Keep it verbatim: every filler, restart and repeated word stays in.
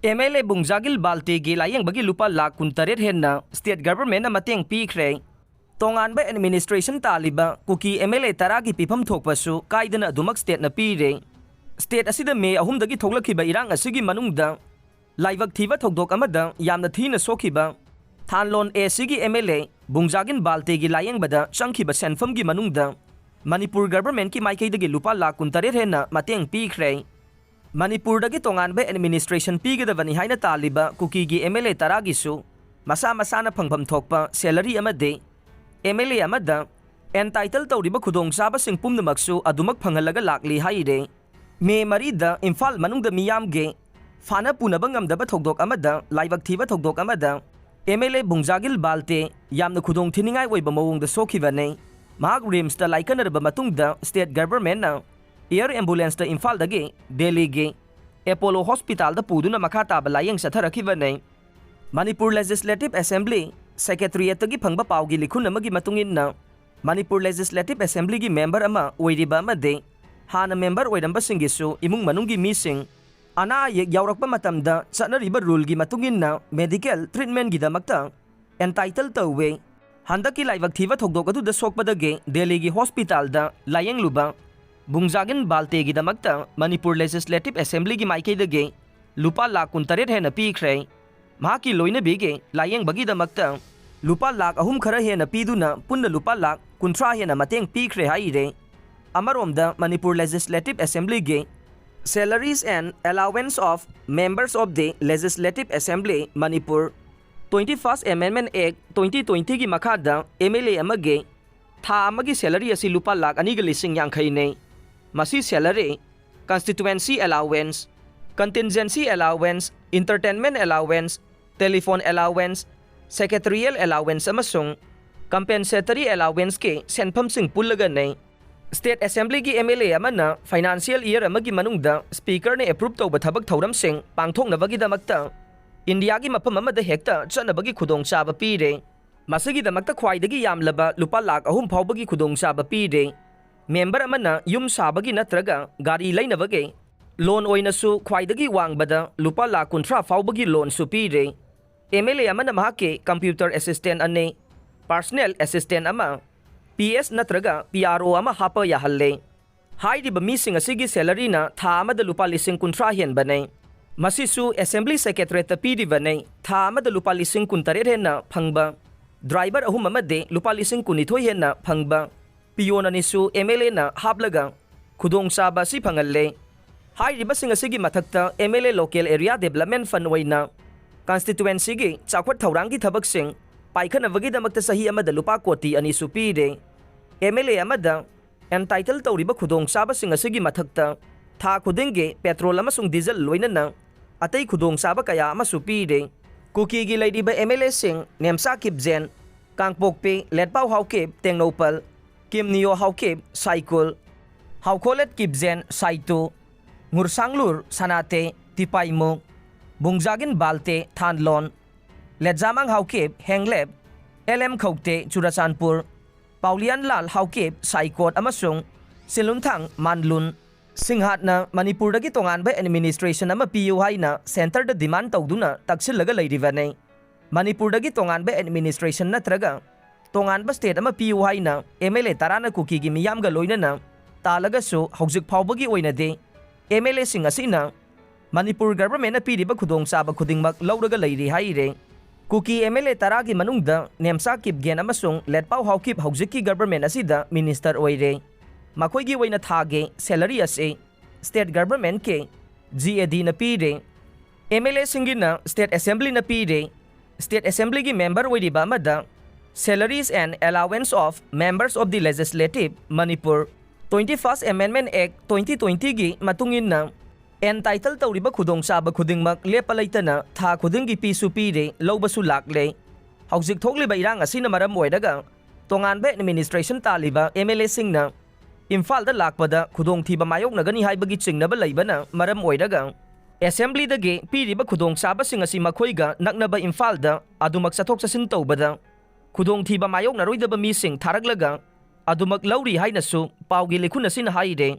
M L ꯑꯦ ꯕꯨꯡꯖꯥꯒꯤꯜ ꯕꯥꯜꯇꯦꯒꯤ ꯂꯥꯌꯦꯡꯕꯒꯤ ꯂꯨꯄꯥ ꯂꯥꯈ ꯀꯨꯟꯇꯔꯦꯠ ꯍꯦꯟꯅ state governmentꯅ ꯃꯇꯦꯡ ꯄꯤꯈ꯭ꯔꯦ꯫ ꯇꯣꯉꯥꯟꯕ administration ꯇꯥꯜꯂꯤꯕ ꯀꯨꯀꯤ ꯑꯦꯝ ꯑꯦꯜ ꯑꯦ ꯇꯔꯥꯒꯤ ꯄꯤꯐꯝ ꯊꯣꯛꯄꯁꯨ ꯀꯥꯏꯗꯅ ꯑꯗꯨꯃꯛ stateꯅ ꯄꯤꯔꯦ꯫ State ꯑꯁꯤꯗ ꯃꯦ ꯑꯍꯨꯝꯗꯒꯤ ꯊꯣꯛꯂꯛꯈꯤꯕ ꯏꯔꯥꯡ ꯑꯁꯤꯒꯤ ꯃꯅꯨꯡꯗ ꯂꯥꯏꯕꯛ ꯊꯤꯕ ꯊꯧꯗꯣꯛ ꯑꯃꯗ ꯌꯥꯝꯅ ꯊꯤꯅ ꯁꯣꯛꯈꯤꯕ ꯊꯥꯟꯂꯣꯟ ꯑꯦ ꯁꯤꯒꯤ ꯑꯦꯝ ꯑꯦꯜ ꯑꯦ ꯕꯨꯡꯖꯥꯒꯤꯟ ꯕꯥꯜꯇꯦꯒꯤ ꯂꯥꯌꯦꯡꯕꯗ ꯆꯪꯈꯤꯕ ꯁꯦꯟꯐꯝꯒꯤ ꯃꯅꯨꯡꯗ ꯃꯅꯤꯄꯨꯔ governmentꯀꯤ ꯃꯥꯏꯀꯩꯗꯒꯤ ꯂꯨꯄꯥ ꯂꯥꯈ ꯀꯨꯟꯇꯔꯦꯠ ꯍꯦꯟꯅ ꯃꯇꯦꯡ ꯄꯤꯈ꯭ꯔꯦ꯫ ꯃꯅꯤꯄꯨꯔꯗꯒꯤ ꯇꯣꯉꯥꯟꯕ administration ꯄꯤꯒꯗꯕꯅꯤ ꯍꯥꯏꯅ ꯇꯥꯜꯂꯤꯕ ꯀꯨꯀꯤꯒꯤ ꯑꯦꯝ ꯑꯦꯜ ꯑꯦ ꯇꯔꯥꯒꯤꯁꯨ ꯃꯁꯥ ꯃꯁꯥꯅ ꯐꯪꯐꯝ ꯊꯣꯛꯄ salary ꯑꯃꯗꯤ ꯑꯦꯝ ꯑꯦꯜ ꯑꯦ ꯑꯃꯗ entitle ꯇꯧꯔꯤꯕ ꯈꯨꯗꯣꯡꯆꯥꯕꯁꯤꯡ ꯄꯨꯝꯅꯃꯛꯁꯨ ꯑꯗꯨꯃꯛ ꯐꯪꯍꯜꯂꯒ ꯂꯥꯛꯂꯤ ꯍꯥꯏꯔꯦ꯫ ꯃꯦ ꯃꯔꯤꯗ ꯏꯝꯐꯥꯜ ꯃꯅꯨꯡꯗ ꯃꯤꯌꯥꯝꯒꯤ ꯐꯥꯅ ꯄꯨꯅꯕ ꯉꯝꯗꯕ ꯊꯧꯗꯣꯛ ꯑꯃꯗ, ꯂꯥꯏꯕꯛ ꯊꯤꯕ ꯊꯧꯗꯣꯛ ꯑꯃꯗ, ꯑꯦꯝ ꯑꯦꯜ ꯑꯦ ꯕꯨꯡꯖꯥꯒꯤꯜ ꯕꯥꯜꯇꯦ ꯌꯥꯝꯅ ꯈꯨꯗꯣꯡ ꯊꯤꯅꯤꯡꯉꯥꯏ ꯑꯣꯏꯕ ꯃꯑꯣꯡꯗ ꯁꯣꯛꯈꯤꯕꯅꯤ꯫ ꯃꯍꯥꯛ ꯔꯤꯝꯁꯇ ꯂꯥꯏꯀꯠꯅꯔꯕ ꯃꯇꯨꯡꯗ state governmentꯅ air ambulanceꯇ ꯏꯝꯐꯥꯜꯗꯒꯤ ꯗꯦꯜꯂꯤꯒꯤ ꯑꯦꯄꯣꯂꯣ ꯍꯣꯁꯄꯤꯇꯥꯜꯗ ꯄꯨꯗꯨꯅ ꯃꯈꯥ ꯇꯥꯕ ꯂꯥꯌꯦꯡ ꯆꯠꯊꯔꯛꯈꯤꯕꯅꯤ꯫ ꯃꯅꯤꯄꯨꯔ Legislative Assembly Secretariatꯇꯒꯤ ꯐꯪꯕ ꯄꯥꯎꯒꯤ ꯂꯤꯈꯨꯟ ꯑꯃꯒꯤ ꯃꯇꯨꯡ ꯏꯟꯅ, ꯃꯅꯤꯄꯨꯔ Legislative Assemblyꯒꯤ member ꯑꯃ ꯑꯣꯏꯔꯤꯕ ꯑꯃꯗꯤ ꯍꯥꯟꯅ member ꯑꯣꯏꯔꯝꯕꯁꯤꯡꯒꯤꯁꯨ ꯏꯃꯨꯡ ꯃꯅꯨꯡꯒꯤ ꯃꯤꯁꯤꯡ ꯑꯅꯥ ꯑꯌꯦꯛ ꯌꯥꯎꯔꯛꯄ ꯃꯇꯝꯗ ꯆꯠꯅꯔꯤꯕ ruleꯒꯤ ꯃꯇꯨꯡ ꯏꯟꯅ medical treatmentꯒꯤꯗꯃꯛꯇ entitle ꯇꯧꯋꯦ꯫ ꯍꯟꯗꯛꯀꯤ ꯂꯥꯏꯕꯛ ꯊꯤꯕ ꯊꯧꯗꯣꯛ ꯑꯗꯨꯗ ꯁꯣꯛꯄꯗꯒꯤ ꯗꯦꯜꯂꯤꯒꯤ ꯍꯣꯁꯄꯤꯇꯥꯜꯗ ꯂꯥꯌꯦꯡꯂꯨꯕ ꯕꯨꯡꯖꯥꯒꯤꯟ ꯕꯥꯜꯇꯦꯒꯤꯗꯃꯛꯇ ꯃꯅꯤꯄꯨꯔ Legislative Assemblyꯒꯤ ꯃꯥꯏꯀꯩꯗꯒꯤ ꯂꯨꯄꯥ ꯂꯥꯈ ꯀꯨꯟꯇꯔꯦꯠ ꯍꯦꯟꯅ ꯄꯤꯈ꯭ꯔꯦ꯫ ꯃꯍꯥꯛꯀꯤ ꯂꯣꯏꯅꯕꯤꯒꯤ ꯂꯥꯌꯦꯡꯕꯒꯤꯗꯃꯛꯇ ꯂꯨꯄꯥ ꯂꯥꯈ ꯑꯍꯨꯝ ꯈꯔ ꯍꯦꯟꯅ ꯄꯤꯗꯨꯅ ꯄꯨꯟꯅ ꯂꯨꯄꯥ ꯂꯥꯈ ꯀꯨꯟꯊ꯭ꯔꯥ ꯍꯦꯟꯅ ꯃꯇꯦꯡ ꯄꯤꯈ꯭ꯔꯦ ꯍꯥꯏꯔꯦ꯫ ꯑꯃꯔꯣꯝꯗ Manipur Legislative Assemblyꯒꯤ Salaries and Allowance of Members of the Legislative Assembly Manipur, Twenty First Amendment Act twenty twentyꯒꯤ ꯃꯈꯥꯗ ꯑꯦꯝ ꯑꯦꯜ ꯑꯦ ꯑꯃꯒꯤ ꯊꯥ ꯑꯃꯒꯤ salary ꯑꯁꯤ ꯂꯨꯄꯥ ꯂꯥꯈ ꯑꯅꯤꯒ ꯂꯤꯁꯤꯡ ꯌꯥꯡꯈꯩꯅꯤ꯫ ꯃꯁꯤ salary, constituency allowance, contingency allowance, entertainment allowance, telephone allowance, secretarial allowance ꯑꯃꯁꯨꯡ compensatory allowanceꯀꯤ ꯁꯦꯟꯐꯝꯁꯤꯡ ꯄꯨꯜꯂꯒꯅꯤ꯫ State Assemblyꯒꯤ ꯑꯦꯝ ꯑꯦꯜ ꯑꯦ ꯑꯃꯅ financial year ꯑꯃꯒꯤ ꯃꯅꯨꯡꯗ Speakerꯅ approve ꯇꯧꯕ ꯊꯕꯛ ꯊꯧꯔꯝꯁꯤꯡ ꯄꯥꯡꯊꯣꯛꯅꯕꯒꯤꯗꯃꯛꯇ ꯏꯟꯗꯤꯌꯥꯒꯤ ꯃꯐꯝ ꯑꯃꯗ ꯍꯦꯛꯇ ꯆꯠꯅꯕꯒꯤ ꯈꯨꯗꯣꯡꯆꯥꯕ ꯄꯤꯔꯦ꯫ ꯃꯁꯤꯒꯤꯗꯃꯛꯇ ꯈ꯭ꯋꯥꯏꯗꯒꯤ ꯌꯥꯝꯂꯕ ꯂꯨꯄꯥ ꯂꯥꯈ ꯑꯍꯨꯝ ꯐꯥꯎꯕꯒꯤ ꯈꯨꯗꯣꯡꯆꯥꯕ ꯄꯤꯔꯦ꯫ Member ꯑꯃꯅ ꯌꯨꯝ ꯁꯥꯕꯒꯤ ꯅꯠꯇ꯭ꯔꯒ ꯒꯥꯔꯤ ꯂꯩꯅꯕꯒꯤ ꯂꯣꯟ ꯑꯣꯏꯅꯁꯨ ꯈ꯭ꯋꯥꯏꯗꯒꯤ ꯋꯥꯡꯕꯗ ꯂꯨꯄꯥ ꯂꯥꯈ ꯀꯨꯟꯊ꯭ꯔꯥ ꯐꯥꯎꯕꯒꯤ ꯂꯣꯟꯁꯨ ꯄꯤꯔꯦ꯫ ꯑꯦꯝ ꯑꯦꯜ ꯑꯦ ꯑꯃꯅ ꯃꯍꯥꯛꯀꯤ ꯀꯝꯄ꯭ꯌꯨꯇꯔ ꯑꯦꯁꯤꯁꯇꯦꯟ ꯑꯅꯤ, ꯄꯥꯔꯁꯅꯦꯜ ꯑꯦꯁꯤꯁꯇꯦꯟ ꯑꯃ, ꯄꯤ ꯑꯦꯁ ꯅꯠꯇ꯭ꯔꯒ ꯄꯤ ꯑꯥꯔ ꯑꯣ ꯑꯃ ꯍꯥꯞꯄ ꯌꯥꯍꯜꯂꯦ꯫ ꯍꯥꯏꯔꯤꯕ ꯃꯤꯁꯤꯡ ꯑꯁꯤꯒꯤ ꯁꯦꯂꯔꯤꯅ ꯊꯥ ꯑꯃꯗ ꯂꯨꯄꯥ ꯂꯤꯁꯤꯡ ꯀꯨꯟꯊ꯭ꯔꯥ ꯍꯦꯟꯕꯅꯦ꯫ ꯃꯁꯤꯁꯨ ꯑꯦꯁꯦꯝꯕ꯭ꯂꯤ ꯁꯦꯀ꯭ꯔꯦꯇꯔꯤꯌꯦꯠꯇ ꯄꯤꯔꯤꯕꯅꯦ꯫ ꯊꯥ ꯑꯃꯗ ꯂꯨꯄꯥ ꯂꯤꯁꯤꯡ ꯀꯨꯟꯇꯔꯦꯠ ꯍꯦꯟꯅ ꯐꯪꯕ, ꯗ꯭ꯔꯥꯏꯚꯔ ꯑꯍꯨꯝ ꯑꯃꯗꯤ ꯂꯨꯄꯥ ꯂꯤꯁꯤꯡ ꯀꯨꯟꯅꯤꯊꯣꯏ ꯍꯦꯟꯅ ꯐꯪꯕ, ꯄꯤꯌꯣꯟ ꯑꯅꯤꯁꯨ ꯑꯦꯝ ꯑꯦꯜ ꯑꯦꯅ ꯍꯥꯞꯂꯒ ꯈꯨꯗꯣꯡꯆꯥꯕ ꯑꯁꯤ ꯐꯪꯍꯜꯂꯦ꯫ ꯍꯥꯏꯔꯤꯕꯁꯤꯡ ꯑꯁꯤꯒꯤ ꯃꯊꯛꯇ M L A local area development fund ꯑꯣꯏꯅ ꯀꯟꯁꯇꯤꯇ꯭ꯋꯦꯟꯁꯤꯒꯤ ꯆꯥꯎꯈꯠ ꯊꯧꯔꯥꯡꯒꯤ ꯊꯕꯛꯁꯤꯡ ꯄꯥꯏꯈꯠꯅꯕꯒꯤꯗꯃꯛꯇ ꯆꯍꯤ ꯑꯃꯗ ꯂꯨꯄꯥ ꯀꯣꯇꯤ ꯑꯅꯤꯁꯨ ꯄꯤꯔꯦ꯫ ꯑꯦꯝ ꯑꯦꯜ ꯑꯦ ꯑꯃꯗ ꯑꯦꯟꯇꯥꯏꯇꯜ ꯇꯧꯔꯤꯕ ꯈꯨꯗꯣꯡꯆꯥꯕꯁꯤꯡ ꯑꯁꯤꯒꯤ ꯃꯊꯛꯇ ꯊꯥ ꯈꯨꯗꯤꯡꯒꯤ ꯄꯦꯇ꯭ꯔꯣꯜ ꯑꯃꯁꯨꯡ ꯗꯤꯖꯜ ꯂꯣꯏꯅꯅ ꯑꯇꯩ ꯈꯨꯗꯣꯡꯆꯥꯕ ꯀꯌꯥ ꯑꯃꯁꯨ ꯄꯤꯔꯦ꯫ ꯀꯨꯀꯤꯒꯤ ꯂꯩꯔꯤꯕ ꯑꯦꯝ ꯑꯦꯜ ꯑꯦꯁꯤꯡ ꯅꯦꯝꯆꯥ ꯀꯤꯞꯖꯦꯟ, ꯀꯥꯡꯄꯣꯛꯄꯤ, ꯂꯦꯠꯄꯥꯎ ꯍꯥꯎꯀꯤꯞ, ꯇꯦꯡꯅꯧꯄꯜ, ꯀꯤꯝꯅꯤꯌꯣ ꯍꯥꯎꯀꯤꯞ, ꯁꯥꯏꯀꯨꯜ, ꯍꯥꯎꯈꯣꯂꯦꯠ ꯀꯤꯞꯖꯦꯟ, ꯁꯥꯏꯇꯨ, ꯉꯨꯔꯁꯥꯡꯂꯨꯔ, ꯁꯅꯥꯇꯦ, ꯇꯤꯄꯥꯏꯃꯨ, ꯕꯨꯡꯖꯥꯒꯤꯟ ꯕꯥꯜꯇꯦ, ꯊꯥꯟꯂꯣꯟ, ꯂꯦꯠꯖꯥꯃꯥꯡ ꯍꯥꯎꯀꯤꯞ, ꯍꯦꯡꯂꯦꯞ, ꯑꯦꯜ ꯑꯦꯝ ꯈꯧꯇꯦ, ꯆꯨꯔꯆꯥꯟꯄꯨꯔ, ꯄꯥꯎꯂꯤꯌꯥꯟꯂꯥꯜ ꯍꯥꯎꯀꯤꯞ, ꯁꯥꯏꯀꯣꯠ ꯑꯃꯁꯨꯡ ꯁꯤꯂꯨꯟꯊꯥꯡ ꯃꯥꯟꯂꯨꯟ꯫ ꯁꯤꯡꯍꯥꯠꯅ ꯃꯅꯤꯄꯨꯔꯗꯒꯤ ꯇꯣꯉꯥꯟꯕ ꯑꯦꯗꯃꯤꯅꯤꯁꯇ꯭ꯔꯦꯁꯟ ꯑꯃ ꯄꯤꯌꯨ ꯍꯥꯏꯅ ꯁꯦꯟꯇꯔꯗ ꯗꯤꯃꯥꯟ ꯇꯧꯗꯨꯅ ꯇꯛꯁꯤꯜꯂꯒ ꯂꯩꯔꯤꯕꯅꯤ꯫ ꯃꯅꯤꯄꯨꯔꯗꯒꯤ ꯇꯣꯉꯥꯟꯕ ꯑꯦꯗꯃꯤꯅꯤꯁꯇ꯭ꯔꯦꯁꯟ ꯅꯠꯇ꯭ꯔꯒ ꯇꯣꯉꯥꯟꯕ ꯁ꯭ꯇꯦꯠ ꯑꯃ ꯄꯤꯌꯨ ꯍꯥꯏꯅ ꯑꯦꯝ ꯑꯦꯜ ꯑꯦ ꯇꯔꯥꯅ ꯀꯨꯀꯤꯒꯤ ꯃꯤꯌꯥꯝꯒ ꯂꯣꯏꯅꯅ ꯇꯥꯜꯂꯒꯁꯨ ꯍꯧꯖꯤꯛ ꯐꯥꯎꯕꯒꯤ ꯑꯣꯏꯅꯗꯤ ꯑꯦꯝ ꯑꯦꯜ ꯑꯦꯁꯤꯡ ꯑꯁꯤꯅ ꯃꯅꯤꯄꯨꯔ ꯒꯚꯔꯟꯃꯦꯟꯠꯅ ꯄꯤꯔꯤꯕ ꯈꯨꯗꯣꯡꯆꯥꯕ ꯈꯨꯗꯤꯡꯃꯛ ꯂꯧꯔꯒ ꯂꯩꯔꯤ ꯍꯥꯏꯔꯦ꯫ ꯀꯨꯀꯤ ꯑꯦꯝ ꯑꯦꯜ ꯑꯦ ꯇꯔꯥꯒꯤ ꯃꯅꯨꯡꯗ ꯅꯦꯝꯆꯥ ꯀꯤꯞꯒꯦꯟ ꯑꯃꯁꯨꯡ ꯂꯦꯠꯄꯥꯎ ꯍꯥꯎꯀꯤꯞ ꯍꯧꯖꯤꯛꯀꯤ ꯒꯚꯔꯟꯃꯦꯟꯠ ꯑꯁꯤꯗ ꯃꯤꯅꯤꯁꯇꯔ ꯑꯣꯏꯔꯦ꯫ ꯃꯈꯣꯏꯒꯤ ꯑꯣꯏꯅ ꯊꯥꯒꯤ ꯁꯦꯂꯔꯤ ꯑꯁꯤ ꯁ꯭ꯇꯦꯠ ꯒꯚꯔꯟꯃꯦꯟꯠꯀꯤ ꯖꯤ ꯑꯦ ꯗꯤꯅ ꯄꯤꯔꯦ꯫ ꯑꯦꯝ ꯑꯦꯜ ꯑꯦꯁꯤꯡꯒꯤꯅ ꯁ꯭ꯇꯦꯠ ꯑꯦꯁꯦꯝꯕ꯭ꯂꯤꯅ ꯄꯤꯔꯦ꯫ ꯁ꯭ꯇꯦꯠ ꯑꯦꯁꯦꯝꯕ꯭ꯂꯤꯒꯤ ꯃꯦꯝꯕꯔ ꯑꯣꯏꯔꯤꯕ ꯑꯃꯗ Salaries and Allowance of Members of the Legislative Manipur, Twenty First Amendment Act twenty twenty ꯒꯤ ꯃꯇꯨꯡ ꯏꯟꯅ ꯑꯦꯟꯇꯥꯏꯇꯜ ꯇꯧꯔꯤꯕ ꯈꯨꯗꯣꯡꯆꯥꯕ ꯈꯨꯗꯤꯡꯃꯛ ꯂꯦꯞꯄ ꯂꯩꯇꯅ ꯊꯥ ꯈꯨꯗꯤꯡꯒꯤ ꯄꯤꯁꯨ ꯄꯤꯔꯦ, ꯂꯧꯕꯁꯨ ꯂꯥꯛꯂꯦ꯫ ꯍꯧꯖꯤꯛ ꯊꯣꯛꯂꯤꯕ ꯏꯔꯥꯡ ꯑꯁꯤꯅ ꯃꯔꯝ ꯑꯣꯏꯔꯒ ꯇꯣꯉꯥꯟꯕ ꯑꯦꯗꯃꯤꯅꯤꯁꯇ꯭ꯔꯦꯁꯟ ꯇꯥꯜꯂꯤꯕ ꯑꯦꯝ ꯑꯦꯜ ꯑꯦꯁꯤꯡꯅ ꯏꯝꯐꯥꯜꯗ ꯂꯥꯛꯄꯗ ꯈꯨꯗꯣꯡꯊꯤꯕ ꯃꯥꯌꯣꯛꯅꯒꯅꯤ ꯍꯥꯏꯕꯒꯤ ꯆꯤꯡꯅꯕ ꯂꯩꯕꯅ ꯃꯔꯝ ꯑꯣꯏꯔꯒ ꯑꯦꯁꯦꯝꯕ꯭ꯂꯤꯗꯒꯤ ꯄꯤꯔꯤꯕ ꯈꯨꯗꯣꯡꯆꯥꯕꯁꯤꯡ ꯑꯁꯤ ꯃꯈꯣꯏꯒ ꯅꯛꯅꯕ ꯏꯝꯐꯥꯜꯗ ꯑꯗꯨꯃꯛ ꯆꯠꯊꯣꯛ ꯆꯠꯁꯤꯟ ꯇꯧꯕꯗ ꯈꯨꯗꯣꯡꯊꯤꯕ ꯃꯥꯌꯣꯛꯅꯔꯣꯏꯗꯕ ꯃꯤꯁꯤꯡ ꯊꯥꯔꯛꯂꯒ ꯑꯗꯨꯃꯛ ꯂꯧꯔꯤ ꯍꯥꯏꯅꯁꯨ ꯄꯥꯎꯒꯤ ꯂꯤꯈꯨꯟ ꯑꯁꯤꯅ ꯍꯥꯏꯔꯦ꯫